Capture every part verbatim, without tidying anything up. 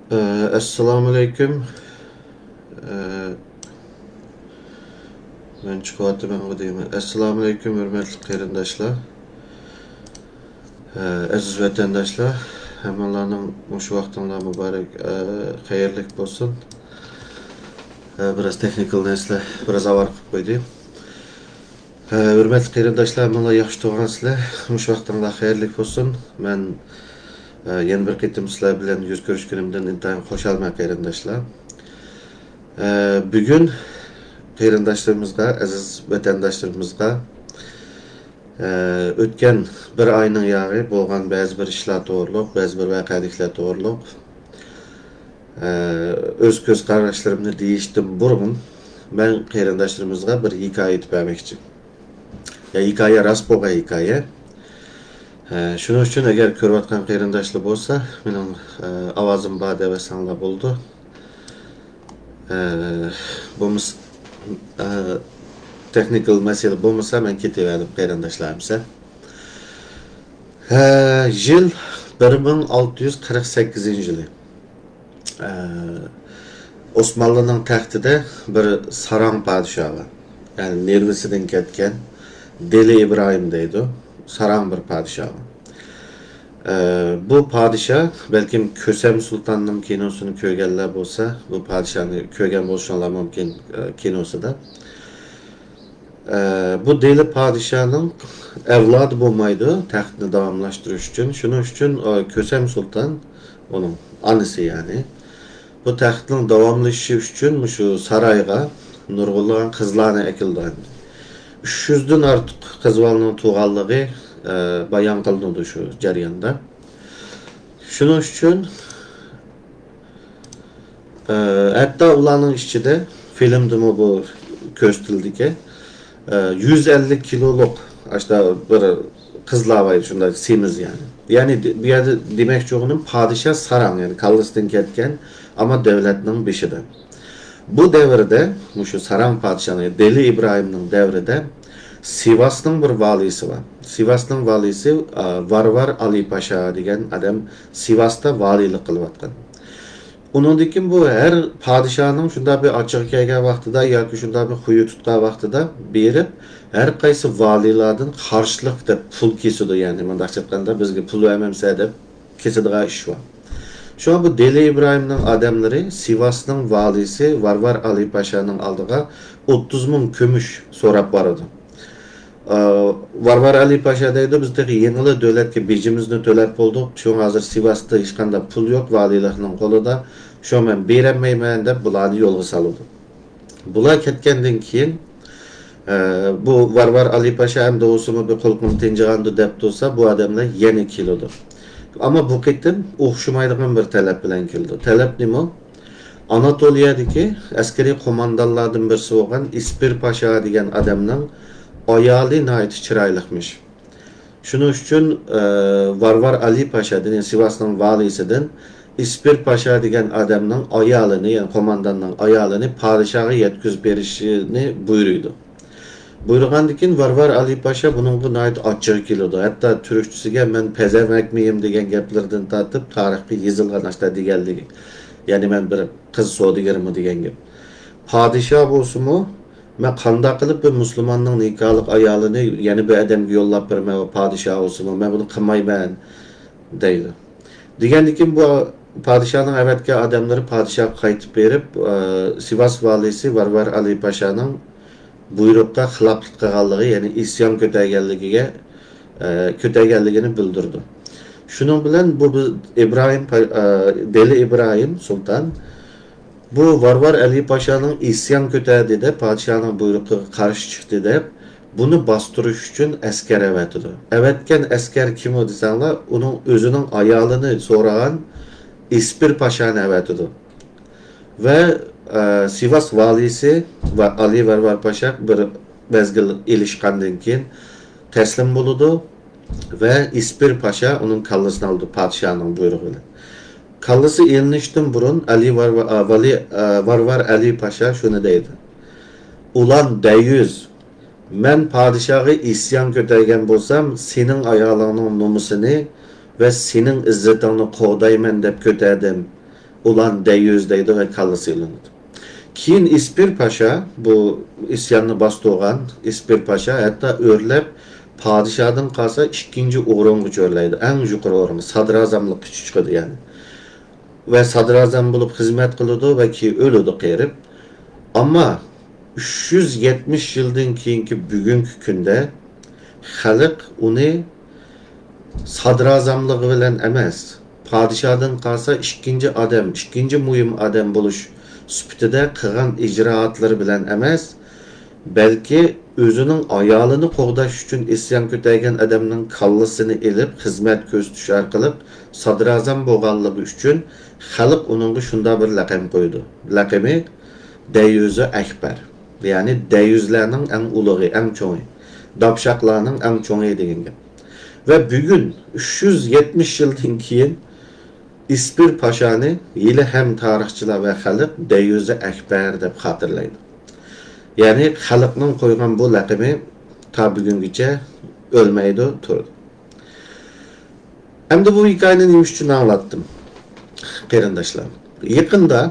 ئە، ئەسسالامۇئەلەيكۇم. ئە، مەن چىقىۋاتىمەنغۇ دەيمەن. ئەسسالامۇئەلەيكۇم، ھۆرمەتلىك قېرىنداشلار. ئە، ئەزىز ۋەتەنداشلار، ھەممىڭلارنىڭ مۇشۇ ۋاقتىڭلار مۇبارەك، ئە، خەيرلىك بولسۇن. ئە، بىراز تېخنىكال نەرسىلەر بىراز ئاۋارە قىلىپ قويدى. ھە، ھۆرمەتلىك قېرىنداشلار، ھەممىڭلار ياخشى تۇرغانسىلەر. مۇشۇ ۋاقتىڭلار خەيرلىك بولسۇن. مەن، ئە، يەنە بىر قېتىم سىلەر بىلەن يۈز كۆرۈشكىنىمدىن ئىنتايىن خۇشالمەن، قېرىنداشلار. ئە، بۈگۈن قېرىنداشلىرىمىزغا، ئەزىز ۋەتەنداشلىرىمىزغا، ئە، ئۆتكەن بىر ئاينىڭ ياغى بولغان بەزى بىر ئىشلار توغرۇلۇق، بەزى بىر ۋەقەلىكلەر توغرۇلۇق، ئە، ئۆز كۆز قاراشلىرىمنى دېيىشتىن بۇرۇن، مەن قېرىنداشلىرىمىزغا بىر ھېكايە ئېيتىپ بەرمەكچى. يا، ھېكايە راست بولغان ھېكايە. ئە، شۇنىڭ ئۈچۈن ئەگەر كۆرۈۋاتقان قېرىنداشلار بولسا، مېنىڭ، ئە، ئاۋازىم بار دەۋەتسەڭلار بولىدۇ. ئە، بولمىسا، ئە، تېخنىكال مەسىلە بولمىسا، مەن كېتىۋەردىم، قېرىنداشلار ئەمسە. ھە، يىل بىر مىڭ ئالتە يۈز قىرىق سەككىزىنچى يىلى. ئە، ئوسمانلىنىڭ تەختىدە بىر ساراڭ پادىشاھ بار. يەنى نېرۋىسىدىن كەتكەن دېلى ئىبراھىم دەيدۇ. ساراڭ بىر پادىشاھ بار. ئە، بۇ پادىشاھ، بەلكىم كۆسەم سۇلتاننىڭ كىنوسىنى كۆرگەنلەر بولسا، بۇ پادىشاھنى كۆرگەن بولۇشۇڭلار مۇمكىن، ئە، كىنوسىدا. ئە، بۇ دېلى پادىشاھنىڭ ئەۋلادى بولمايدۇ تەختنى داۋاملاشتۇرۇش ئۈچۈن. شۇنىڭ ئۈچۈن، ئە، كۆسەم سۇلتان، ئۇنىڭ ئانىسى يەنى، بۇ تەختنىڭ داۋاملىشىشى ئۈچۈن مۇشۇ سارايغا نۇرغۇنلىغان قىزلارنى ئەكېلىدۇ ئەمدى. ئۈچ يۈزدىن ئارتۇق قىز بالىنىڭ تۇغانلىقى، ئە، بايان قىلىنىدۇ شۇ جەرياندا. شۇنىڭ ئۈچۈن، ئە، ھەتتا ئۇلارنىڭ ئىچىدە، فىلىمدىمۇ بۇ كۆرسىتىلىدىكەن، ئە، يۈز ئەللىك كىلولۇق ئاشتا بىر قىزلار بار، شۇنداق سېمىز يەنى. يەنى دې-، بۇ يەردە دېمەكچى بولغىنىم، پادىشاھ ساراڭ، يەنى كاللىسىدىن كەتكەن، ئەمما دۆلەتنىڭ بېشىدا. بۇ دەۋردە مۇشۇ ساراڭ پادىشاھنىڭ، دېلى ئىبراھىمنىڭ دەۋرىدە سىۋاسنىڭ بىر ۋالىيسى بار. سىۋاسنىڭ ۋالىيسى، ئا، ۋارۋار ئالى پاشا دېگەن ئادەم سىۋاستا ۋالىيلىق قىلىۋاتقان. ئۇنىڭدىن كېيىن بۇ ھەر پادىشاھنىڭ شۇنداق بىر ئاچچىقى كەلگەن ۋاقتىدا ياكى شۇنداق بىر خۇيى تۇتقان ۋاقتىدا بېرىپ، ھەر قايسى ۋالىيلاردىن قارشىلىق دەپ پۇل كېسىدۇ، يەنى مۇنداقچە ئېيتقاندا، بىزگە پۇل بەرمەمسە دەپ كېسىدىغان ئىش بار. شۇڭا بۇ دېلى ئىبراھىمنىڭ ئادەملىرى سىۋاسنىڭ ۋالىيسى ۋارۋار ئالى پاشانىڭ ئالدىغا ئوتتۇز مىڭ كۈمۈش سوراپ بارىدۇ. ئا، ۋارۋار ئەلى پاشا دەيدۇ، بىز تېخى يېڭىلا دۆلەتكە بېجىمىزنى تۆلەپ بولدۇق، شۇڭا ھازىر سىۋاستا ھېچقانداق پۇل يوق ۋالىيلىقنىڭ قولىدا، شۇڭا مەن بېرەلمەيمەن دەپ بۇلارنى يولغا سالىدۇ. بۇلار كەتكەندىن كېيىن، ئە، بۇ ۋارۋار ئەلى پاشا ئەمدى ئۇسۇمۇ بىر قۇلىقىم تىنجىغاندۇ دەپ تۇرسا، بۇ ئادەملەر يەنە كېلىدۇ. ئەمما بۇ قېتىم ئوخشىمايدىغان بىر تەلەپ بىلەن كېلىدۇ. تەلەپ نېمە؟ ئاناتولىيەدىكى ئەسكىرىي قوماندانلاردىن بىرسى بولغان ئىسپىر پاشا دېگەن ئادەمنىڭ ئايالى ناھايىتى چىرايلىقمىش. شۇنىڭ ئۈچۈن، ئە، ۋارۋار ئەلى پاشادىن، يەنى سىۋاسنىڭ ۋالىيسىدىن ئىسپىر پاشا دېگەن ئادەمنىڭ ئايالىنى، يەنى قومانداننىڭ ئايالىنى پادىشاھقا يەتكۈزۈپ بېرىشىنى بۇيرۇيدۇ. بۇيرۇغاندىن كېيىن ۋارۋار ئەلى پاشا بۇنىڭغا ناھايىتى ئاچچىقى كېلىدۇ. ھەتتا تۈركچىسىگە «مەن پەزەۋەكمىيىم» دېگەن گەپلىرىدىن تارتىپ تارىخقا يېزىلغان ئاشتا دېگەنلىكى. يەنى «مەن بىر قىز سودىگىرىمۇ» دېگەن گەپ. پادىشاھ بولسىمۇ، «مەن قانداق قىلىپ بىر مۇسۇلماننىڭ نىكاھلىق ئايالىنى يەنە بىر ئادەمگە يوللاپ بېرىمەن، ئۇ پادىشاھ بولسىمۇ، مەن بۇنى قىلمايمەن» دەيدۇ. دېگەندىن كېيىن بۇ پادىشاھنىڭ ئەۋەتكەن ئادەملىرى پادىشاھقا قايتىپ بېرىپ، ئە، سىۋاس ۋالىيسى ۋارۋار ئەلى پاشانىڭ بۇيرۇققا خىلاپلىق قىلغانلىقى، يەنى ئىسيان كۆتەرگەنلىكىگە، ئە، كۆتەرگەنلىكىنى بىلدۈرىدۇ. شۇنىڭ بىلەن بۇ، بۇ ئىبراھىم پا-، ئە، دېلى ئىبراھىم سۇلتان بۇ ۋارۋار ئەلى پاشانىڭ ئىسيان كۆتەردى دەپ، پادىشاھنىڭ بۇيرۇقىغا قارشى چىقتى دەپ، بۇنى باستۇرۇش ئۈچۈن ئەسكەر ئەۋەتىدۇ. ئەۋەتكەن ئەسكەر كىم ئۇ دېسەڭلار، ئۇنىڭ ئۆزىنىڭ ئايالىنى سورىغان ئىسپىر پاشانى ئەۋەتىدۇ. ۋە، ئە، سىۋاس ۋالىيسى ۋە ئالى ۋارۋار پاشا بىر مەزگىل ئېلىشقاندىن كېيىن تەسلىم بولىدۇ ۋە ئىسپىر پاشا ئۇنىڭ كاللىسىنى ئالىدۇ پادىشاھنىڭ بۇيرۇقى بىلەن. كاللىسى ئېلىنىشتىن بۇرۇن ئەلى ۋارۋا-، ئا، ۋالى-، ئا، ۋارۋار ئەلى پاشا شۇنى دەيدۇ: «ئۇلان دەييۇس، مەن پادىشاھقا ئىسيان كۆتەرگەن بولسام، سېنىڭ ئايالىڭنىڭ نومۇسىنى ۋە سېنىڭ ئىززىتىڭنى قوغدايمەن دەپ كۆتەردىم. ئۇلان دەييۇز دەيدۇ ۋە كاللىسى ئېلىنىدۇ. كېيىن ئىسپىر پاشا، بۇ ئىسياننى باستۇرغان ئىسپىر پاشا ھەتتا ئۆرلەپ پادىشادىن قالسا ئىككىنچى ئورۇنغا ئۆرلەيدۇ، ئەڭ يۇقىرى ئورۇنغا، سادىرازاملىققىچە چىقىدۇ يەنى. ۋە سادىرازام بولۇپ خىزمەت قىلىدۇ ۋە كېيىن ئۆلىدۇ قېرىپ. ئەمما ئۈچ يۈز يەتمىش يىلدىن كېيىنكى بۈگۈنكى كۈندە خەلق ئۇنى سادىرازاملىقى بىلەن ئەمەس، پادىشادىن قالسا ئىككىنچى ئادەم، ئىككىنچى مۇھىم ئادەم بولۇش سۈپىتىدە قىلغان ئىجرائاتلىرى بىلەن ئەمەس، بەلكى ئۆزىنىڭ ئايالىنى قوغداش ئۈچۈن ئىسيان كۆتەرگەن ئادەمنىڭ كاللىسىنى ئېلىپ خىزمەت كۆرسىتىش ئارقىلىق سادىرازام بولغانلىقى ئۈچۈن خەلق ئۇنىڭغا شۇنداق بىر لەقەم قويىدۇ. لەقىمى دەييۇزى ئەكبەر، يەنى دەييۇزلەرنىڭ ئەڭ ئۇلۇغى، ئەڭ چوڭى، داپشاقلارنىڭ ئەڭ چوڭى دېگەن گەپ. ۋە بۈگۈن ئۈچ يۈز يەتمىش يىلدىن كېيىن ئىسپىر پاشانى ھېلىھەم تارىخچىلار ۋە خەلق دەييۇزى ئەكبەر دەپ خاتىرىلەيدۇ. يەنى خەلقنىڭ قويغان بۇ لەقىمى تا بۈگۈنگىچە ئۆلمەيدۇ، تۇرىدۇ. ئەمدى بۇ ھېكايىنى نېمە ئۈچۈن ئاڭلاتتىم، قېرىنداشلار؟ يېقىندا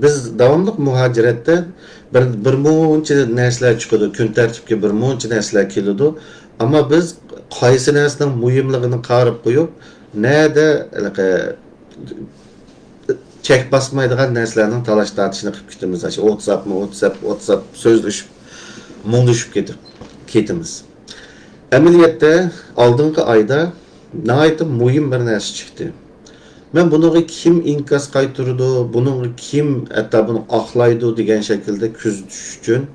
بىز داۋاملىق مۇھاجىرەتتە بىر، بىر مۇنچە نەرسىلەر چىقىدۇ، كۈن تەرتىپكە بىر مۇنچە نەرسىلەر كېلىدۇ. ئەمما بىز قايسى نەرسىنىڭ مۇھىملىقىنى قارىپ قويۇپ، نەدە ھېلىقى چەك باسمايدىغان نەرسىلەرنىڭ تالاش-تارتىشىنى قىلىپ كېتىمىز. ئاشۇ ۋاتساپمۇ ۋاتساپ، ۋاتساپ سۆزلىشىپ، مۇڭدىشىپ كېتىپ، كېتىمىز. ئەمەلىيەتتە، ئالدىنقى ئايدا ناھايىتى مۇھىم بىر نەرسە چىقتى. مەن بۇنىڭغا كىم ئىنكاس قايتۇرىدۇ، بۇنىڭغا كىم ھەتتا بۇنى ئاقلايدۇ دېگەن شەكىلدە كۆزىتىش ئۈچۈن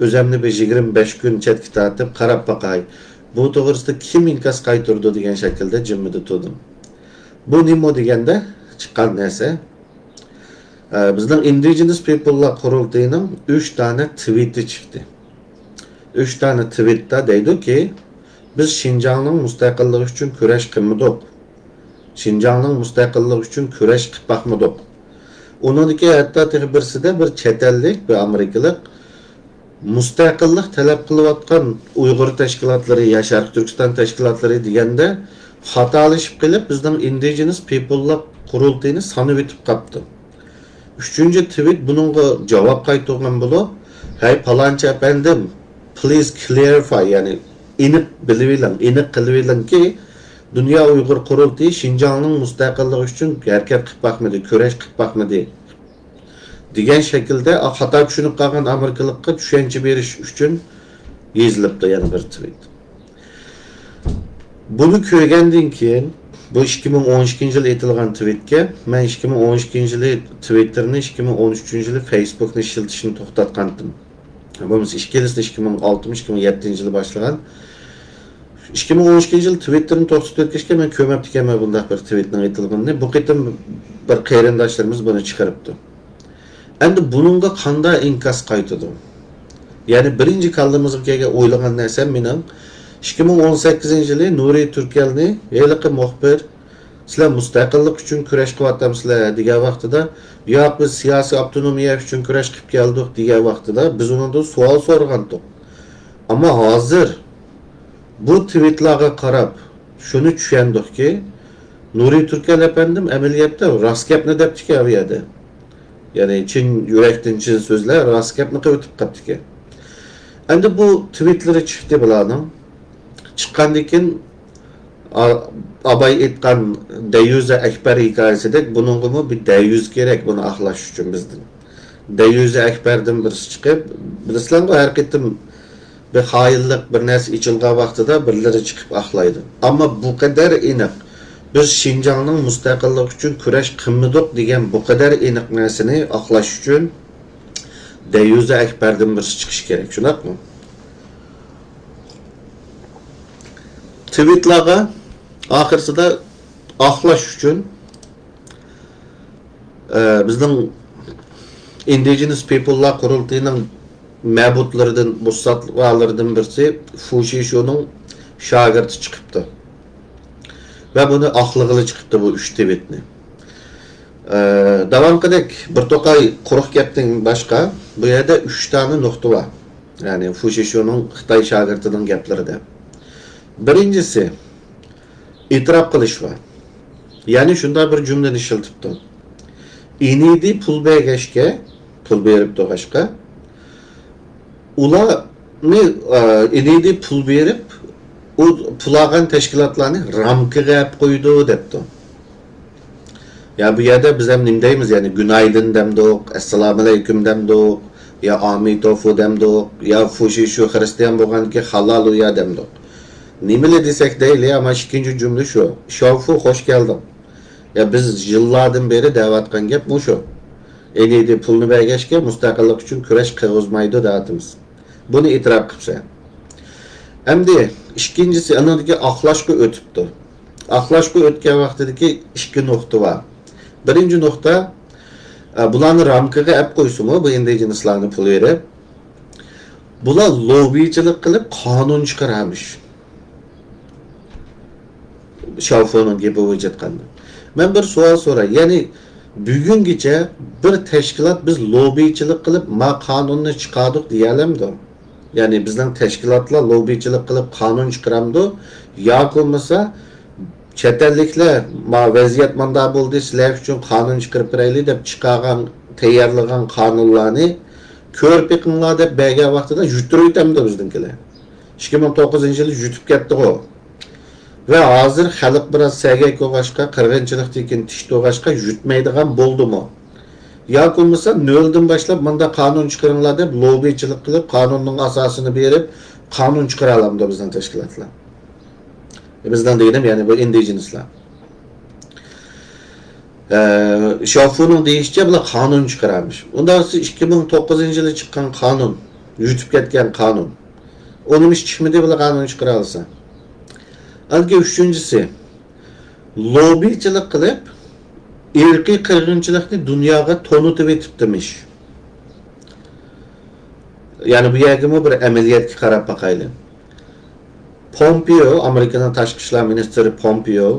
ئۆزەمنى بىر يىگىرمە بەش كۈن چەتكە تارتىپ قاراپ باقاي، بۇ توغرىسىدا كىم ئىنكاس قايتۇرىدۇ دېگەن شەكىلدە جىممىدە تۇردۇم. بۇ نېمە دېگەندە چىققان نەرسە؟ ئە، بىزنىڭ ئىندىجېنس پىپللار قۇرۇلتىيىنىڭ ئۈچ دانە تىۋىتى چىقتى. ئۈچ دانە تىۋىتتا دەيدۇكى، بىز شىنجاڭنىڭ مۇستەقىللىقى ئۈچۈن كۈرەش قىلمىدۇق. شىنجاڭنىڭ مۇستەقىللىقى ئۈچۈن كۈرەش قىلىپ باقمىدۇق. ئۇنىڭدىكى ھەتتا تېخى بىرسىدە بىر چەت ئەللىك، بىر ئامېرىكىلىق، مۇستەقىللىق تەلەپ قىلىۋاتقان ئۇيغۇر تەشكىلاتلىرى يا شەرقىي تۈركىستان تەشكىلاتلىرى دېگەندە خاتالىشىپ قېلىپ، بىزنىڭ ئىندىجېنس پىپللار قۇرۇلتىيىنى سانىۋېتىپ قاپتۇ. ئۈچىنچى تىۋىت بۇنىڭغا جاۋاب قايتۇرغان بولۇپ، ھەي، پالانچى ئەپەندىم، please clarify، يەنى ئېنىق بىلىۋېلىڭ، ئېنىق قىلىۋېلىڭكى، دۇنيا ئۇيغۇر قۇرۇلتىيى شىنجاڭنىڭ مۇستەقىللىقى ئۈچۈن ھەرىكەت قىلىپ باقمىدى، كۈرەش قىلىپ باقمىدى. دېگەن شەكىلدە خاتا چۈشىنىپ قالغان ئامېرىكىلىققا چۈشەنچە بېرىش ئۈچۈن يېزىلىپتۇ يەنە بىر تىۋىت. بۇنى كۆرگەندىن كېيىن، بۇ ئىككى مىڭ ئون ئىككىنچى يىلى ئېيتىلغان تىۋىتكە، مەن ئىككى مىڭ ئون ئىككىنچى يىلى تىۋىتتېرنى، ئىككى مىڭ ئون ئۈچىنچى يىلى فېيسبۇكنى ئىشلىتىشنى توختاتقانتىم. بولمىسا ئىككىلىسىنى ئىككى مىڭ ئالتىنچى، ئىككى مىڭ يەتتىنچى يىلى باشلىغان. ئىككى مىڭ ئون ئىككىنچى يىل تىۋىتتېرنى توختىتىپ ئۆتكەچكە، مەن كۆرمەپتىكەنمەن بۇنداق بىر تىۋىتنىڭ ئېيتىلغىنىنى. بۇ قېتىم بىر قېرىنداشلىرىمىز بۇنى چىقىرىپتۇ. ئەمدى بۇنىڭغا قانداق ئىنكاس قايتىدۇ؟ يەنى بىرىنچى كاللىمىزغا كەلگەن ئويلىغان نەرسەم مېنىڭ، ئىككى مىڭ ئون سەككىزىنچى يىلى نۇرى تۈركەلنى ھېلىقى مۇخبىر، سىلەر مۇستەقىللىق ئۈچۈن كۈرەش قىلىۋاتامسىلەر دېگەن ۋاقتىدا، ياق، بىز سىياسىي ئاپتونومىيە ئۈچۈن كۈرەش قىلىپ كەلدۇق دېگەن ۋاقتىدا، بىز ئۇنىڭدىن سوئال سورىغانتۇق. ئەمما ھازىر بۇ تىۋىتلارغا قاراپ شۇنى چۈشەندۇقكى، نۇرى تۈركەل ئەپەندىم ئەمەلىيەتتە راست گەپنى دەپتىكەن ئۇ يەردە. يەنى چىن يۈرەكتىن چىن سۆزلەپ، راست گەپنى قىلىۋېتىپ قاپتىكەن. ئەمدى بۇ تىۋىتلىرى چىقتى بۇلارنىڭ. چىققاندىن كېيىن، ئا-، ئاباي ئېيتقان دەييۇزى ئەكبەر ھېكايىسىدەك بۇنىڭغىمۇ بىر دەييۇز كېرەك بۇنى ئاقلاش ئۈچۈن بىزدىن. دەييۇزى ئەكبەردىن بىرسى چىقىپ، بىلىسىلەرغۇ، ھەر قېتىم بىر خائىنلىق، بىر نەرسە ئېچىلغان ۋاقتىدا بىرلىرى چىقىپ ئاقلايدۇ. ئەمما بۇ قەدەر ئېنىق، بىز شىنجاڭنىڭ مۇستەقىللىقى ئۈچۈن كۈرەش قىلمىدۇق دېگەن بۇ قەدەر ئېنىق نەرسىنى ئاقلاش ئۈچۈن دەييۇزى ئەكبەردىن بىرسى چىقىشى كېرەك، شۇنداقمۇ؟ تىۋىتلارغا ئاخىرسىدا ئاقلاش ئۈچۈن، ئە، بىزنىڭ ئىندىجېنس پىپللار قۇرۇلتىيىنىڭ مەبۇدلىرىدىن، ئۇستازلىرىدىن بىرسى فۇشىشۇنىڭ شاگىرتى چىقىپتۇ. ۋە بۇنى ئاقلىغىلى چىقىپتۇ بۇ ئۈچ تىۋىتنى. ئە، داۋامقىدەك بىر توقاي قۇرۇق گەپتىن باشقا، بۇ يەردە ئۈچ دانە نۇقتا بار. يەنى فۇشىشۇنىڭ خىتاي شاگىرتىنىڭ گەپلىرىدە. بىرىنچىسى، ئېتىراپ قىلىش بار. يەنى شۇنداق بىر جۈملىنى ئىشلىتىپتۇ. ئېنىدى پۇل بەرگەچكە، پۇل بېرىپ تۇرغاچقا، ئۇلارنى، ئا، ئېنىدى پۇل بېرىپ، ئۇ پۇل ئالغان تەشكىلاتلارنى رامكىغا ئەپ قويىدۇ دەپتۇ. يا بۇ يەردە بىز ھەم نېمە دەيمىز، يەنى گۈنايدىن دەمدۇق، ئەسسالامۇئەلەيكۇم دەمدۇق، يا ئامىتوفۇ دەمدۇق، يا فۇشىشۇ خرىستىيان بولغاندىكىن خالالۇيا دەمدۇق. نېمىلا دېسەك دەيلى، ئەمما ئىككىنچى جۈملە شۇ. شاۋفۇ، خوش كەلدىڭ. يا بىز يىللاردىن بېرى دەۋاتقان گەپ مۇشۇ. ئېنىدى پۇلنى بەرگەچكە مۇستەقىللىق ئۈچۈن كۈرەش قىلغۇزمايدۇ دەۋاتىمىز. بۇنى ئېتىراپ قىلسا. ئەمدى ئىككىنچىسى، ئاندىن كېيىن ئاقلاشقا ئۆتۈپتۇ. ئاقلاشقا ئۆتكەن ۋاقتىدىكى ئىككى نۇقتا بار. بىرىنچى نۇقتا، ئە، بۇلارنى رامكىغا ئەپ قويسىمۇ، بۇ ئىندىجېنىسلارنى پۇل بېرىپ، بۇلار لوببىچىلىق قىلىپ قانۇن چىقىرارمىش. شاۋفۇنىڭ گېپى بويىچە ئېيتقاندا. مەن بىر سوئال سوراي. يەنى بۈگۈنگىچە بىر تەشكىلات بىز لوببىچىلىق قىلىپ ما قانۇننى چىقاردۇق دېيەلەمدۇ؟ يەنى بىزنىڭ تەشكىلاتلار لوببىچىلىق قىلىپ قانۇن چىقىرامدۇ؟ ياكى بولمىسا چەت ئەللىكلەر ما ۋەزىيەت مانداق بولدى، سىلەر ئۈچۈن قانۇن چىقىرىپ بېرەيلى دەپ چىقارغان، تەييارلىغان قانۇنلارنى كۆرۈپ بېقىڭلار دەپ بەرگەن ۋاقتىدا يۈتتۈرۈۋېتەمدۇ بىزنىڭكىلەر؟ ئىككى مىڭ توققۇزىنچى يىلى يۈتۈپ كەتتىغۇ. ۋە ھازىر خەلق بىراز سەگەك بولغاچقا، قىرغىنچىلىقتىن كېيىن تىك تۇرغاچقا يۈتمەيدىغان بولدىمۇ؟ ياكى بولمىسا نۆلدىن باشلاپ مۇنداق قانۇن چىقىرىڭلار دەپ لوببىچىلىق قىلىپ، قانۇننىڭ ئاساسىنى بېرىپ، قانۇن چىقىرالامدۇ بىزنىڭ تەشكىلاتلار؟ بىزنىڭ دېگىنىم، يەنى بۇ ئىندىجېنىسلار. ئە، شاۋفۇنىڭ دېيىشىچە، بۇلار قانۇن چىقىرارمىش. ئۇنداق بولسا ئىككى مىڭ توققۇزىنچى يىلى چىققان قانۇن، يۈتۈپ كەتكەن قانۇن. ئۇ نېمە ئىش چىقمىدى، بۇلار قانۇن چىقىرالىسا؟ ئەنكى ئۈچىنچىسى، لوببىچىلىق قىلىپ، ئىرقىي قىرغىنچىلىقنى دۇنياغا تونۇتۇۋېتىپتىمىش. يەنى بۇ يەرگىمۇ بىر ئەمەلىيەتكە قاراپ باقايلى. پومپېئو، ئامېرىكىنىڭ تاشقى ئىشلار مىنىستىرى پومپېئو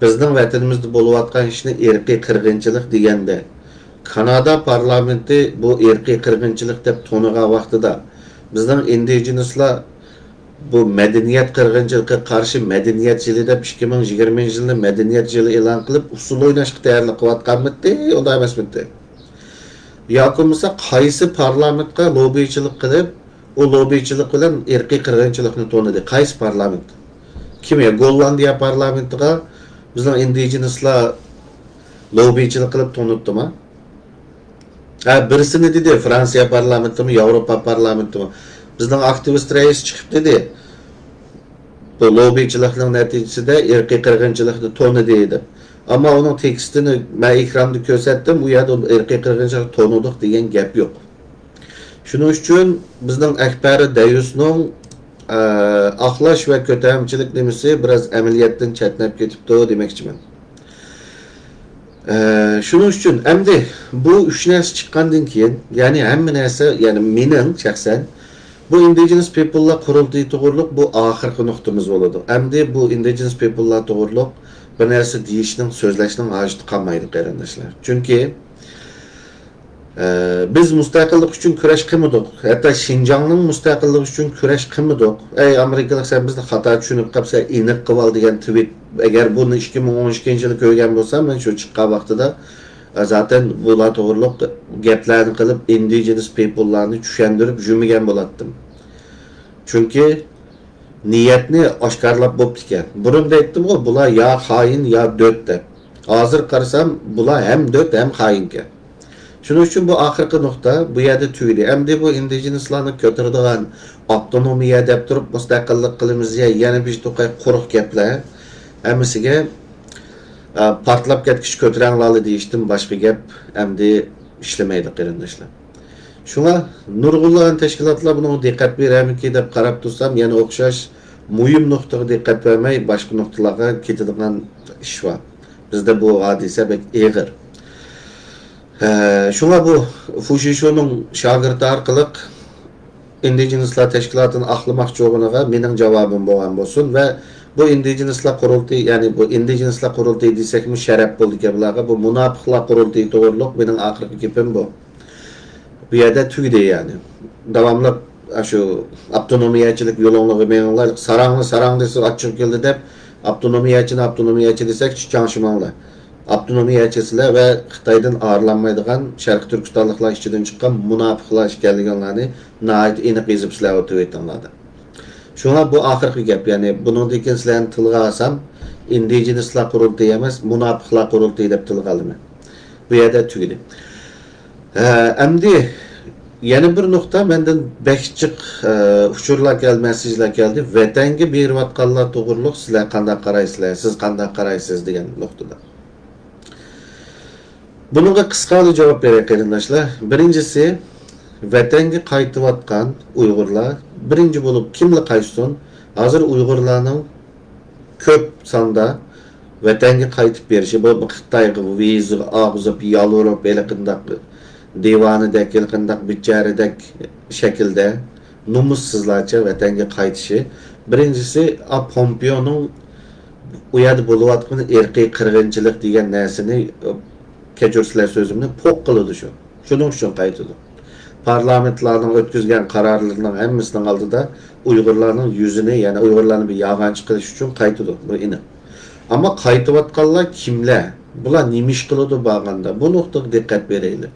بىزنىڭ ۋەتىنىمىزدە بولۇۋاتقان ئىشنى ئىرقىي قىرغىنچىلىق دېگەندە، كانادا پارلامېنتى بۇ ئىرقىي قىرغىنچىلىق دەپ تونۇغان ۋاقتىدا، بىزنىڭ ئىندىجېنىسلار بۇ مەدەنىيەت قىرغىنچىلىقىغا قارشى مەدەنىيەت يىلى دەپ ئىككى مىڭ يىگىرمىنچى يىلنى مەدەنىيەت يىلى ئېلان قىلىپ، ئۇسسۇل ئويناشقا تەييارلىق قىلىۋاتقانمىدى؟ ئۇنداق ئەمەسمىدى؟ ياكى بولمىسا قايسى پارلامېنتقا لوببىچىلىق قىلىپ، ئۇ لوببىچىلىق بىلەن ئىرقىي قىرغىنچىلىقنى تونۇدى؟ قايسى پارلامېنت؟ كىم يا؟ گوللاندىيە پارلامېنتىغا بىزنىڭ ئىندىجېنىسلار لوببىچىلىق قىلىپ تونۇتتىمۇ؟ ھە، بىرسىنى دېدى، فرانسىيە پارلامېنتىمۇ، ياۋروپا پارلامېنتىمۇ. بىزنىڭ ئاكتىۋىست رەئىس چىقىپ دېدى، بۇ لوببىچىلىقنىڭ نەتىجىسىدە ئىرقىي قىرغىنچىلىقنى تونۇدى دەپ. ئەمما ئۇنىڭ تېكىستىنى مەن ئېكراندا كۆرسەتتىم، ئۇ يەردە ئىرقىي قىرغىنچىلىقنى تونۇدۇق دېگەن گەپ يوق. شۇنىڭ ئۈچۈن بىزنىڭ ئەكبەر دەيۇسنىڭ، ئە، ئاقلاش ۋە كۆتەرمىچىلىك نېمىسى بىراز ئەمەلىيەتتىن چەتنەپ كېتىپتۇ دېمەكچىمەن. ئە، شۇنىڭ ئۈچۈن ئەمدى بۇ ئۈچ نەرسە چىققاندىن كېيىن، يەنى ھەممە نەرسە، يەنى مېنىڭ شەخسەن بۇ ئىندىجېنىس پىپللار قۇرۇلتىيى توغرۇلۇق بۇ ئاخىرقى نۇقتىمىز بولىدۇ. ئەمدى بۇ ئىندىجېنىس پىپللار توغرۇلۇق بىر نەرسە دېيىشنىڭ، سۆزلەشنىڭ ھاجىتى قالمايدۇ، قېرىنداشلار. چۈنكى ئە، بىز مۇستەقىللىق ئۈچۈن كۈرەش قىلمىدۇق. ھەتتا شىنجاڭنىڭ مۇستەقىللىقى ئۈچۈن كۈرەش قىلمىدۇق. ئەي ئامېرىكىلىق، سەن بىزنى خاتا چۈشىنىپ قاپسەن، ئېنىق قىلىۋال دېگەن تۋىت. ئەگەر بۇنى ئىككى مىڭ ئون ئىككىنچى يىلى كۆرگەن بولسام، مەن شۇ چىققان ۋاقتىدا، ئە، زاتەن بۇلار توغرۇلۇق گەپلەرنى قىلىپ، ئىندىجېنىس پىپللارنى چۈشەندۈرۈپ يۈرمىگەن بولاتتىم. چۈنكى نىيەتنى ئاشكارىلاپ بوپتىكەن. بۇرۇن دەيتتىمغۇ، بۇلار يا خائىن، يا دۆت دەپ. ھازىر قارىسام، بۇلار ھەم دۆت، ھەم خائىنكەن. شۇنىڭ ئۈچۈن بۇ ئاخىرقى نۇقتا بۇ يەردە تۈگىدى. ئەمدى بۇ ئىندىجېنىسلارنى كۆتۈرىدىغان ئاپتونومىيە دەپ تۇرۇپ، مۇستەقىللىق قىلىمىز يا يەنە بىر توقاي قۇرۇق گەپلەر ھەممىسىگە، ئا، پارتلاپ كەتكۈچە كۆتۈرەڭلارلا دېيىشتىن باشقا گەپ ئەمدى ئىشلىمەيدۇ، قېرىنداشلار. شۇڭا نۇرغۇنلىغان تەشكىلاتلار بۇنىڭغا دىققەت بېرەرمىكى دەپ قاراپ تۇرسام، يەنە ئوخشاش مۇھىم نۇقتىغا دىققەت بەرمەي، باشقا نۇقتىلارغا كېتىدىغان ئىش بار. بىزدە بۇ ھادىسە بەك ئېغىر. ھە، شۇڭا بۇ فۇشىشۇنىڭ شاگىرتى ئارقىلىق ئىندىجېنىسلار تەشكىلاتىنى ئاقلىماقچى بولغىنىغا مېنىڭ جاۋابىم بولغان بولسۇن ۋە بۇ ئىندىجېنىسلار قۇرۇلتىيى، يەنى بۇ ئىندىجېنىسلار قۇرۇلتىيى دېسەكمۇ شەرەپ بولىدىكەن بۇلارغا. بۇ مۇناپىقلار قۇرۇلتىيى توغرۇلۇق مېنىڭ ئاخىرقى گېپىم بۇ. بۇ يەردە تۈگىدى يەنى. داۋاملىق ئاشۇ ئاپتونومىيەچىلىك يولۇڭلىرىغا مېڭىڭلار، ساراڭنى ساراڭ دېسە ئاچچىقى كېلىدۇ دەپ، ئاپتونومىيەچىنى ئاپتونومىيەچى دېسەك چىچاڭشىماڭلار. ئاپتونومىيەچىسىلەر ۋە خىتايدىن ئايرىلالمايدىغان شەرقىي تۈركىستانلىقلار ئىچىدىن چىققان مۇناپىقلار ئىكەنلىكىڭلارنى ناھايىتى ئېنىق يېزىپسىلەر ئۇ تىۋىتىڭلاردا. شۇڭا بۇ ئاخىرقى گەپ، يەنى بۇنىڭدىن كېيىن سىلەرنى تىلغا ئالسام، ئىندىجېنىسلار قۇرۇلتىيى ئەمەس، مۇناپىقلار قۇرۇلتىيى دەپ تىلغا ئالىمەن. بۇ يەردە تۈگىدى. ھە، ئەمدى يەنە بىر نۇقتا، مەندىن بەك جىق، ئە، ئۇچۇرلار كەلدى، مەسساژلار كەلدى. ۋەتەنگە بېرىۋاتقانلار توغرۇلۇق سىلەر قانداق قارايسىلەر، سىز قانداق قارايسىز دېگەن نۇقتىدا. بۇنىڭغا قىسقىلا جاۋاب بېرەي، قېرىنداشلار. بىرىنچىسى، ۋەتەنگە قايتىۋاتقان ئۇيغۇرلار، بىرىنچى بولۇپ كىملا قايتسۇن، ھازىر ئۇيغۇرلارنىڭ كۆپ ساندا ۋەتەنگە قايتىپ بېرىشى، بۇ خىتايغا ۋىزا ئاغزىپ، يالۋۇرۇپ، ھېلىقىنداق دىۋانىدەك، ھېلىقىنداق بىچارىدەك شەكىلدە نومۇسسىزلارچە ۋەتەنگە قايتىشى. بىرىنچىسى، ئا، پومپېيونىڭ ئۇ يەردە بولۇۋاتقىنى ئىرقىي قىرغىنچىلىق دېگەن نەرسىنى، كەچۈرسىلەر سۆزۈمنى، پوق قىلىدۇ شۇ. شۇنىڭ ئۈچۈن قايتىدۇ. پارلامېنتلارنىڭ ئۆتكۈزگەن قارارلىرىنىڭ ھەممىسىنىڭ ئالدىدا ئۇيغۇرلارنىڭ يۈزىنى، يەنى ئۇيغۇرلارنى بىر يالغانچى قىلىش ئۈچۈن قايتىدۇ. بۇ ئېنىق. ئەمما قايتىۋاتقانلار كىملەر؟ بۇلار نېمە ئىش قىلىدۇ بارغاندا؟ بۇ نۇقتىغا دىققەت بېرەيلى.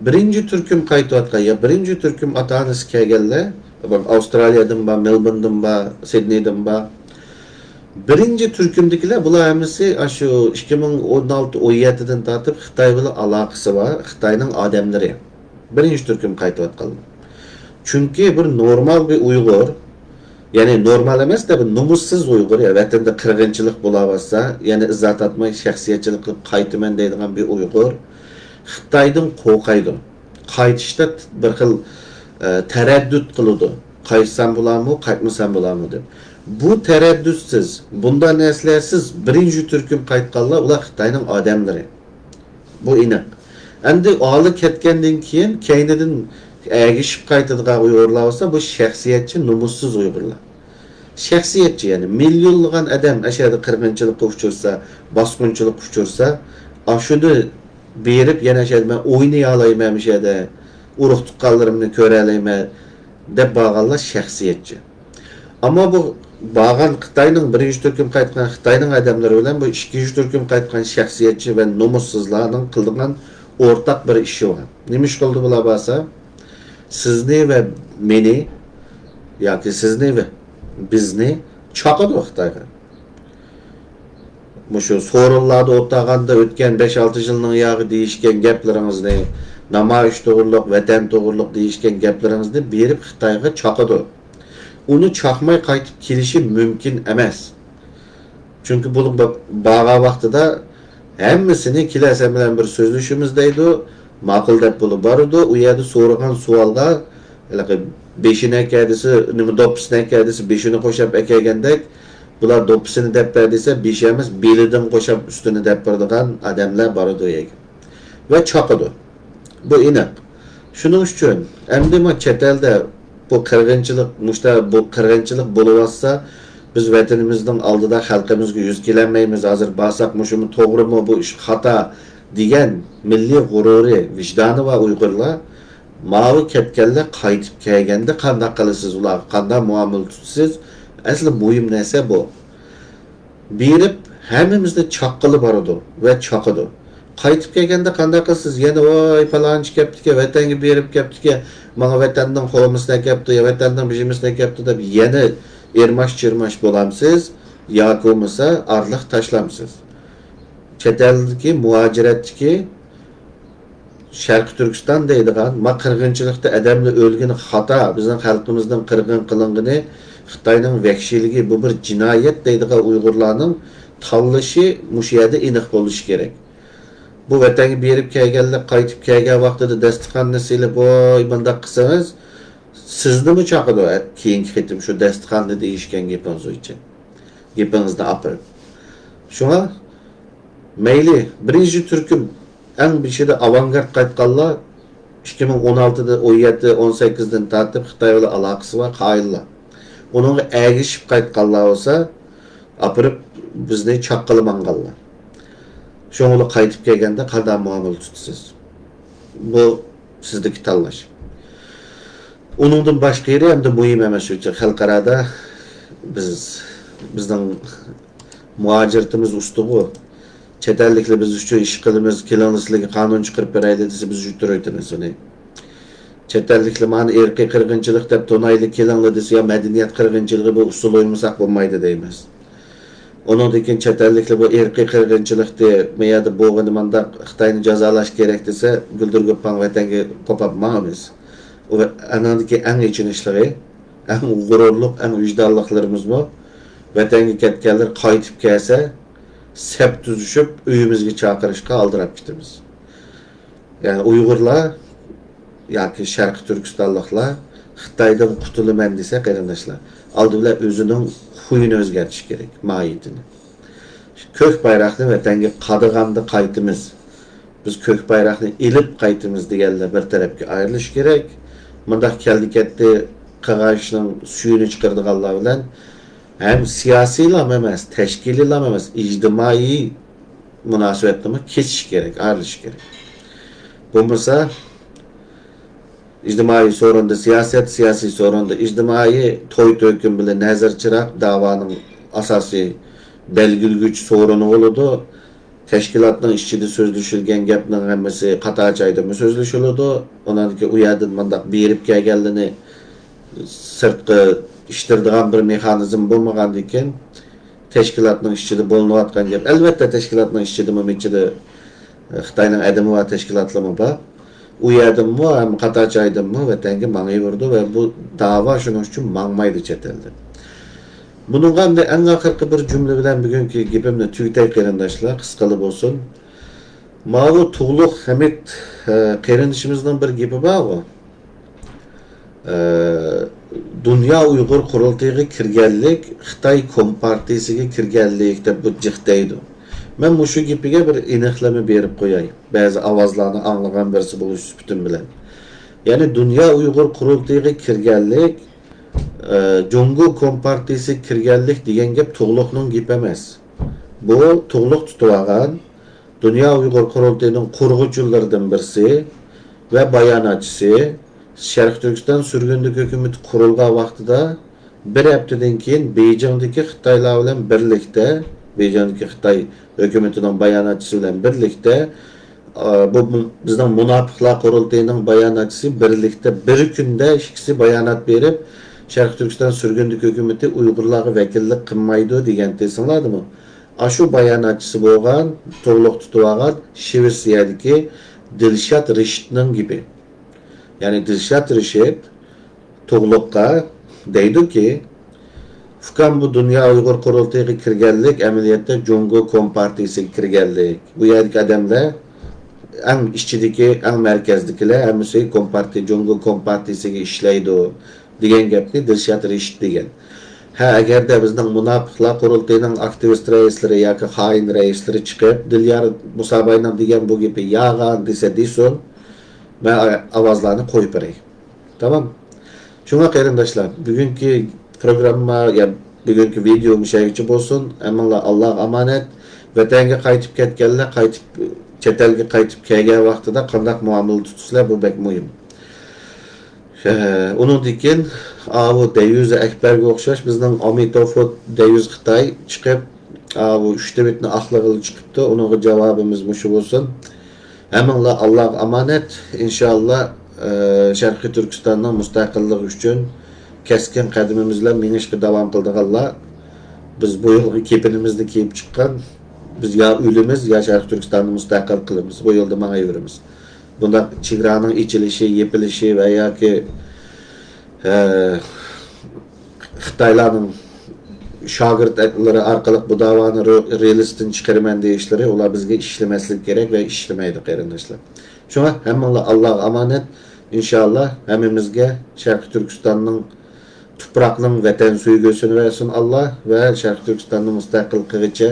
بىرىنچى تۈركۈم قايتىۋاتقان، يا بىرىنچى تۈركۈم ئاتا-ئانىسى كەلگەنلەر، ئاۋسترالىيەدىن بار، مېلبورندىن بار، سىدنېيدىن بار. بىرىنچى تۈركۈمدىكىلەر، بۇلار ھەممىسى ئاشۇ ئىككى مىڭ ئون ئالتە، ئون يەتتىدىن تارتىپ خىتاي بىلەن ئالاقىسى بار، خىتاينىڭ ئادەملىرى. بىرىنچى تۈركۈم قايتىۋاتقانلار. چۈنكى بىر نورمال بىر ئۇيغۇر، يەنى نورمال ئەمەس-دە، بىر نومۇسسىز ئۇيغۇر، يا ۋەتەندە قىرغىنچىلىق بولاۋاتسا، يەنە ئىززەت ئاتماي شەخسىيەتچىلىك قىلىپ قايتىمەن دەيدىغان بىر ئۇيغۇر خىتايدىن قورقايدۇ. قايتىشتا بىر خىل، ئە، تەرەددۇت قىلىدۇ. قايتسام بولامۇ، قايتمىسام بولامۇ دەپ. بۇ تەرەددۇتسىز، بۇنداق نەرسىلەرسىز بىرىنچى تۈركۈم قايتقانلار، ئۇلار خىتاينىڭ ئادەملىرى. بۇ ئېنىق. ئەمدى ئالىي كەتكەندىن كېيىن كەينىدىن ئەگىشىپ قايتىدىغان ئۇيغۇرلار بولسا، بۇ شەخسىيەتچى، نومۇسسىز ئۇيغۇرلار. شەخسىيەتچى، يەنى مىليونلىغان ئادەم ئەشەدە قىرغىنچىلىققا ئۇچرىسا، باسقۇنچىلىققا ئۇچرىسا، ئاشۇنى بېرىپ يەنە ئەشەدە مەن ئوينىيالايمەن، مۇشەدە ئۇرۇق تۇغقانلىرىمنى كۆرەلەيمەن دەپ بارغانلار شەخسىيەتچى. ئەمما بۇ بارغان خىتاينىڭ بىرىنچى تۈركۈم قايتقان خىتاينىڭ ئادەملىرى بىلەن بۇ ئىككىنچى تۈركۈم قايتقان شەخسىيەتچى ۋە نومۇسسىزلارنىڭ قىلىدىغان ئورتاق بىر ئىشى بار. نېمە ئىش قىلدى بۇلار بارسا؟ سىزنى ۋە مېنى ياكى سىزنى ۋە بىزنى چاقىدۇ خىتايغا. مۇشۇ سورۇنلاردا ئولتۇرغاندا ئۆتكەن بەش-ئالتە يىلنىڭ ياغى دېيىشكەن گەپلىرىڭىزنى، نامايىش توغرۇلۇق، ۋەتەن توغرۇلۇق دېيىشكەن گەپلىرىڭىزنى بېرىپ خىتايغا چاقىدۇ. ئۇنى چاقماي قايتىپ كېلىشى مۇمكىن ئەمەس. چۈنكى بۇ بارغان ۋاقتىدا ھەممىسىنى، كېلە سەن بىلەن بىر سۆزلىشىمىز دەيدۇ، ماقۇل دەپ بولۇپ بارىدۇ. ئۇ يەردە سورىغان سوئالغا، ھېلىقى بېشىنى ئەكەدىسى، نېمە، دوپپىسىنى ئەكەدىسى، بېشىنى قوشاپ ئەكەلگەندەك، بۇلار دوپپىسىنى دەپ بەر دېسە، بېشى ئەمەس، بېلىدىن قوشاپ ئۈستىنى دەپ بېرىدىغان ئادەملەر بارىدۇ يەرگە. ۋە چاقىدۇ. بۇ ئېنىق. شۇنىڭ ئۈچۈن ئەمدى ما چەت ئەلدە بۇ قىرغىنچىلىق، مۇشتا بۇ قىرغىنچىلىق بولۇۋاتسا، بىز ۋەتىنىمىزنىڭ ئالدىدا خەلقىمىزگە يۈز كېلەلمەيمىز. ھازىر بارساق، مۇشۇمۇ توغرىمۇ، بۇ ئىش خاتا دېگەن مىللىي غۇرۇرى، ۋىجدانى بار ئۇيغۇرلار، ماۋۇ كەتكەنلەر قايتىپ كەلگەندە قانداق قىلىسىز، ئۇلارغا قانداق مۇئامىلە تۇتىسىز، ئەسلى مۇھىم نەرسە بۇ. بېرىپ ھەممىمىزنى چاققىلى بارىدۇ ۋە چاقىدۇ. قايتىپ كەلگەندە قانداق قىلىسىز؟ يەنە، ۋاي، پالانچى كەپتىكەن، ۋەتەنگە بېرىپ كەپتىكەن، ماڭا ۋەتەننىڭ خورمىسىنى ئەكەپتۇ، يا ۋەتەننىڭ بىژىمىسىنى ئەكەپتۇ دەپ يەنە ئىرماش-چىرماش بولامسىز ياكى بولمىسا ئارىلىق تاشلامسىز؟ چەت ئەلدىكى، مۇھاجىرەتتىكى شەرقىي تۈركىستان دەيدىغان، ما قىرغىنچىلىقتا ئادەملەر ئۆلگىنى خاتا، بىزنىڭ خەلقىمىزنىڭ قىرغىن قىلىنغىنى، خىتاينىڭ ۋەھشىيلىكى، بۇ بىر جىنايەت دەيدىغان ئۇيغۇرلارنىڭ تاللىشى مۇشۇ يەردە ئېنىق بولۇشى كېرەك. بۇ ۋەتەنگە بېرىپ كەلگەنلەر قايتىپ كەلگەن ۋاقتىدا داستىخاننى سېلىپ، ۋاي، مۇنداق قىلسىڭىز، سىزنىمۇ چاقىدۇ، كېيىنكى قېتىم شۇ داستىخاننى دېيىشكەن گېپىڭىز بويىچە. گېپىڭىزنى ئاپىرىپ. شۇڭا مەيلى، بىرىنچى تۈركۈم ئەڭ بېشىدا ئاۋانگارد قايتقانلار، ئىككى مىڭ ئون ئالتىدىن، ئون يەتتە، ئون سەككىزدىن تارتىپ خىتاي بىلەن ئالاقىسى بار قايىللار. ئۇنىڭغا ئەگىشىپ قايتقانلار بولسا، ئاپىرىپ بىزنى چاققىلى ماڭغانلار. شۇڭا قايتىپ كەلگەندە قانداق مۇئامىلە تۇتىسىز؟ بۇ سىزدىكى تاللاش. ئۇنىڭدىن باشقا يېرى ئەمدى مۇھىم ئەمەس، شۇنچە خەلقئارادا بىز، بىزنىڭ مۇھاجىرىتىمىز ئۇستىغۇ. چەت ئەللىكلەر بىز ئۈچۈن ئىش قىلىمىز، كېلىڭلار سىلەرگە قانۇن چىقىرىپ بېرەيلى دېسە، بىز يۈتتۈرۈۋېتىمىز ئۇنى. چەت ئەللىكلەر مانا ئىرقىي قىرغىنچىلىق دەپ تونايلى، كېلىڭلار دېسە، يا مەدەنىيەت قىرغىنچىلىقى، بۇ ئۇسسۇل ئوينىمىساق بولمايدۇ دەيمىز. ئۇنىڭدىن كېيىن چەت ئەللىكلەر بۇ ئىرقىي قىرغىنچىلىقتى، بۇ يەردە بولغىنى مانداق، خىتاينى جازالاش كېرەك دېسە، گۈلدۈر گۆپاڭ ۋەتەنگە قوپاپ ماڭىمىز. ئۇ ئەنىڭدىكى ئەڭ ئېچىنىشلىقى، ئەڭ غۇرۇرلۇق، ئەڭ ۋىجدانلىقلىرىمىزمۇ ۋەتەنگە كەتكەنلەر قايتىپ كەلسە، سەپ تۈزۈشۈپ ئۆيىمىزگە چاقىرىشقا ئالدىراپ كېتىمىز. يەنى ئۇيغۇرلار ياكى شەرقىي تۈركىستانلىقلار خىتايدىن قۇتۇلىمەن دېسە، قېرىنداشلار، ئالدى بىلەن ئۆزىنىڭ خۇيىنى ئۆزگەرتىشى كېرەك، ماھىيىتىنى. كۆك بايراقنى ۋەتەنگە قادىغاندا قايتىمىز، بىز كۆك بايراقنى ئېلىپ قايتىمىز دېگەنلەر بىر تەرەپكە ئايرىلىشى كېرەك. مۇنداق كەلدى-كەتتى قىلغان ئىشنىڭ سۈيىنى چىقىرىدىغانلار بىلەن ھەم سىياسىيلام ئەمەس، تەشكىلىيلام ئەمەس، ئىجتىمائىي مۇناسىۋەتنىمۇ كېسىش كېرەك، ئايرىلىش كېرەك. بولمىسا، ئىجتىمائىي سورۇندا سىياسەت، سىياسىي سورۇندا ئىجتىمائىي، توي تۆكۈن بىلەن نەزىر چىراغ داۋانىڭ ئاساسىي بەلگىلىگۈچ سورۇنى بولىدۇ. تەشكىلاتنىڭ ئىچىدە سۆزلىشىلگەن گەپنىڭ ھەممىسى قاتار جايدىمۇ سۆزلىشىلىدۇ. ئۇنىڭدىن كېيىن ئۇ يەردىن مۇنداق بېرىپ كەلگەنلىرىنى سىرتقا ئىشتىرىدىغان بىر مېخانىزم بولمىغاندىن كېيىن، تەشكىلاتنىڭ ئىچىدە بولۇنۇۋاتقان گەپ. ئەلۋەتتە، تەشكىلاتنىڭ ئىچىدىمۇ، مىچىدە، ئە، خىتاينىڭ ئادىمى بار، تەشكىلاتلىرىمۇ بار. ئۇ يەردىنمۇ، ھەم قاتار جايدىنمۇ ۋەتەنگە ماڭىۋېرىدۇ ۋە بۇ داۋا شۇنىڭ ئۈچۈن ماڭمايدۇ چەت ئەلدە. بۇنىڭغا ئەمدى ئەڭ ئاخىرقى بىر جۈملە بىلەن بۈگۈنكى گېپىمنى تۈگىتەي، قېرىنداشلار، قىسقىلا بولسۇن. ماۋۇ تۇغلۇق ھەمىت، ئە، قېرىندىشىمىزنىڭ بىر گېپى بارغۇ. ئە، دۇنيا ئۇيغۇر قۇرۇلتىيىغا كىرگەنلىك، خىتاي كومپارتىيىسىگە كىرگەنلىك دەپ بۇ جىق دەيدۇ. مەن مۇشۇ گېپىگە بىر ئېنىقلىما بېرىپ قوياي، بەزى ئاۋازلارنى ئاڭلىغان بىرسى بولۇش سۈپىتىم بىلەن. يەنى دۇنيا ئۇيغۇر قۇرۇلتىيىغا كىرگەنلىك، ئە، جۇڭگو كومپارتىيىسىگە كىرگەنلىك دېگەن گەپ تۇغلۇقنىڭ گېپى ئەمەس. بۇ تۇغلۇق تۇتۇۋالغان دۇنيا ئۇيغۇر قۇرۇلتىيىنىڭ قۇرغۇچىلىرىدىن بىرسى ۋە باياناتچىسى، شەرقىي تۈركىستان سۈرگۈندە ھۆكۈمىتى قۇرۇلغان ۋاقتىدا بىر ھەپتىدىن كېيىن بېيجىڭدىكى خىتايلار بىلەن بىرلىكتە، بېيجىڭدىكى خىتاي ھۆكۈمىتىنىڭ باياناتچىسى بىلەن بىرلىكتە، ئا، بۇ، بۇ بىزنىڭ مۇناپىقلار قۇرۇلتىيىنىڭ باياناتچىسى بىرلىكتە بىر كۈندە ئىككىسى بايانات بېرىپ، شەرقىي تۈركىستان سۈرگۈندە ھۆكۈمىتى ئۇيغۇرلارغا ۋەكىللىك قىلمايدۇ دېگەنتى، ئېسىڭلاردىمۇ؟ ئاشۇ باياناتچىسى بولغان، تۇغلۇق تۇتۇۋالغان شىۋېتسىيەدىكى دىلشات رىشىتنىڭ گېپى. يەنى دىلشات رىشىت تۇغلۇققا دەيدۇكى، ئۇكام، بۇ دۇنيا ئۇيغۇر قۇرۇلتىيىغا كىرگەنلىك ئەمەلىيەتتە جۇڭگو كومپارتىيىسىگە كىرگەنلىك. بۇ يەردىكى ئادەملەر ئەڭ ئىچىدىكى، ئەڭ مەركەزدىكىلەر ھەممىسى كومپارتىيە، جۇڭگو كومپارتىيىسىگە ئىشلەيدۇ، دېگەن گەپنى دىلشات رىشىت دېگەن. ھە، ئەگەردە بىزنىڭ مۇناپىقلار قۇرۇلتىيىنىڭ ئاكتىۋىست رەئىسلىرى ياكى خائىن رەئىسلىرى چىقىپ، دىليار مۇساباينىڭ دېگەن بۇ گېپى يالغان دېسە دېسۇن، مەن ئاۋازلارنى قويۇپ بېرەي. تامام. شۇڭا قېرىنداشلار، بۈگۈنكى پروگرامما، يا بۈگۈنكى ۋىدېيو مۇشۇ يەرگىچە بولسۇن. ھەممىڭلار ئاللاغا ئامانەت. ۋەتەنگە قايتىپ كەتكەنلەر، قايتىپ، چەت ئەلگە قايتىپ كەلگەن ۋاقتىدا قانداق مۇئامىلە تۇتىسىلەر، بۇ بەك مۇھىم. ئە، ئۇنىڭدىن كېيىن، ئاۋۇ دەيۋىزى ئەكبەرگە ئوخشاش بىزنىڭ ئامىتوفو دەيۋىز خىتاي چىقىپ، ئاۋۇ ئۈچ تىۋىتنى ئاقلىغىلى چىقىپتۇ. ئۇنىڭغا جاۋابىمىز مۇشۇ بولسۇن. ھەممىڭلار ئاللاغا ئامانەت. ئىنشاللا، ئە، شەرقىي تۈركىستاننىڭ مۇستەقىللىقى ئۈچۈن كەسكىن قەدىمىمىز بىلەن مېڭىشقا داۋام قىلىدىغانلار. بىز بۇ يولغا كېپىنىمىزنى كىيىپ چىققان. بىز يا ئۆلىمىز، يا شەرقىي تۈركىستاننى مۇستەقىل قىلىمىز. بۇ يولدا ماڭايۋېرىمىز. بۇنداق چېگرانىڭ ئېچىلىشى، يېپىلىشى ۋە ياكى، ئە، خىتايلارنىڭ شاگىرتلىرى ئارقىلىق بۇ داۋانى رو-، رېلىستىن چىقىرىمەن دېيىشلىرى، ئۇلار بىزگە ئىشلىمەسلىكى كېرەك ۋە ئىشلىمەيدۇ، قېرىنداشلار. شۇڭا ھەممىڭلار ئاللاغا ئامانەت. ئىنشاللا ھەممىمىزگە شەرقىي تۈركىستاننىڭ تۇپراقنىڭ ۋەتەن سۆيگۈسىنى بەرسۇن ئاللا ۋە شەرقىي تۈركىستاننى مۇستەقىل قىلغىچە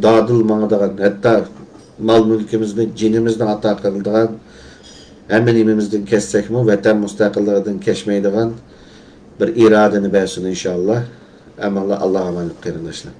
دادىل ماڭىدىغان، ھەتتا مال-مۈلكىمىزنى، جېنىمىزنى ئاتا قىلىدىغان، ھەممە نېمىمىزدىن كەچسەكمۇ، ۋەتەن مۇستەقىللىقىدىن كەچمەيدىغان بىر ئىرادىنى بەرسۇن ئىنشاللا. ھەممىڭلار ئاللاغا ئامانەت، قېرىنداشلار.